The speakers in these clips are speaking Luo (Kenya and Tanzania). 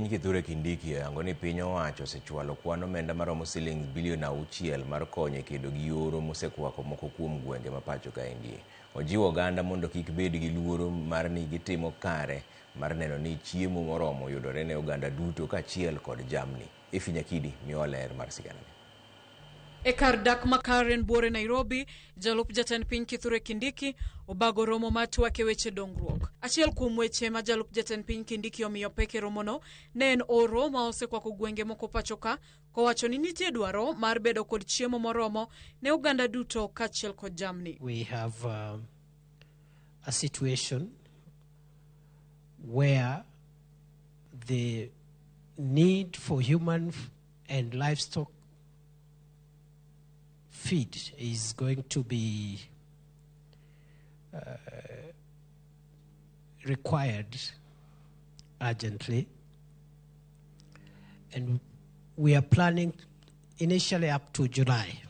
piny Kithure Kindiki oyango ni piny owacho osechwalo kwan omenda maromo siling bilion 6 mar konyo e kedo gi oro mosekwako moko kuom gwenge ma pacho kaendi. Ojiwo oganda mondo kik bed gi luoro mar ni gitimo kare mar neno ni chiemo moromo yudore ne oganda duto kaachiel kod jamni. Effie Nyakidi miyowa ler mar siganani. E kar dak ma Karen Buore Nairobi, jalup jatend piny Kithure Kindiki obago romo mar twak e weche dongruok. Achiel kuom weche ma jalup jatend piny Kindiki omiyo pek e romono ne en oro ma osekwako gwenge moko pacho ka, kowacho ni nitie dwaro mar bedo kod chiemo moromo ne oganda duto kaachiel kod jamni. We have a situation where the need for human and livestock feed is going to be required urgently. And we are planning initially up to July,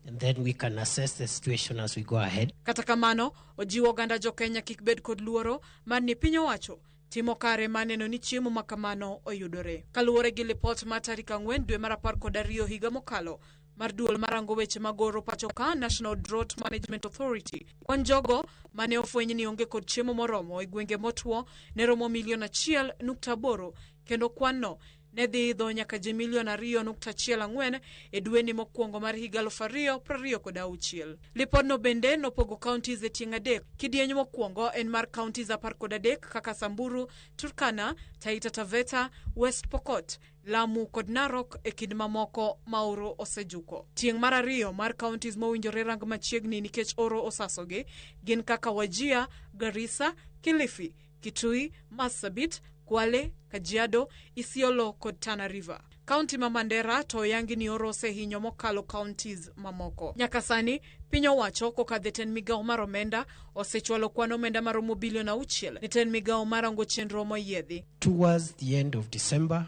and then we can assess the situation as we go ahead. Kata kamano, ojiwo oganda jo-Kenya kik bed kod luoro mar ni piny owacho timo kare mar neno ni chiemo ma kamano oyudore. Kaluwore gi lipot mar tarik 4 dwe mar 12 higa mokalo mar duol marango weche mag oro pacho ka National Drought Management Authority, kwan jogo mane ofweny ni onge kod chiemo moromo e gwenge motwo ne romo milion 1.8 kendo kwan no ne dhi idho nyaka ji milion 2.14 e dweni mokwongo mar higa 2026. Lipodno bende nopogo counties e tieng' adek. Kidieny mokwongo en mar counties 13 kaka Samburu, Turkana, Taita Taveta, West Pokot, Lamu kod Narok e kind mamoko ma oro osejuko. Tieng' mar ariyo mar counties mowinjore rang machiegni nikech oro osasogi gin kaka Wajir, Garissa, Kilifi, Kitui, Marsabit, Kwale, Kajiado, Isiolo kod Tana River. Kaunti ma Mandera to oyangi ni oro osehinyo mokalo counties mamoko. Nyaka sani, piny owacho kokadho e tend migawo mar omenda osechwalo kwan omenda maromo bilion 6 ne tend migawo mar rango chenro moyiedhi. Towards the end of December,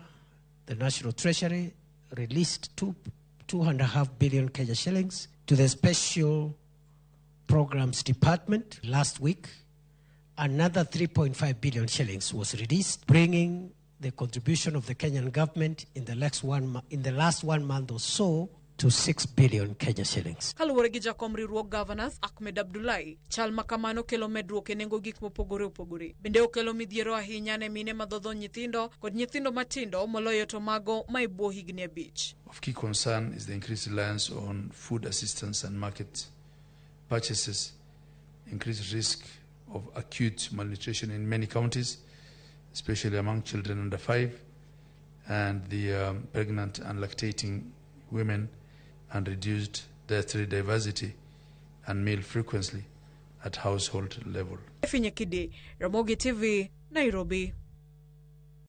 the National Treasury released 2.5 billion Kenya shillings to the Special Programs Department. Last week, another 3.5 billion shillings was released, bringing the contribution of the Kenyan government in the last one month or so to 6 billion Kenya shillings. Kaluwore gi jakom riwruog Governors Ahmed Abdullahi, chal ma kamano kelo medruok e nengo gik mopogore opogore. Bende okelo midhiero ahinya ne mine madhodho nyithindo kod nyithindo matindo moloyo to mago ma e bwo higni 5. Of key concern is the increased reliance on food assistance and market purchases, increased risk of acute malnutrition in many counties, especially among children under 5, and the pregnant and lactating women, and reduced dietary diversity and meal frequency at household level. Effie Nyakidi, Ramogi TV, Nairobi.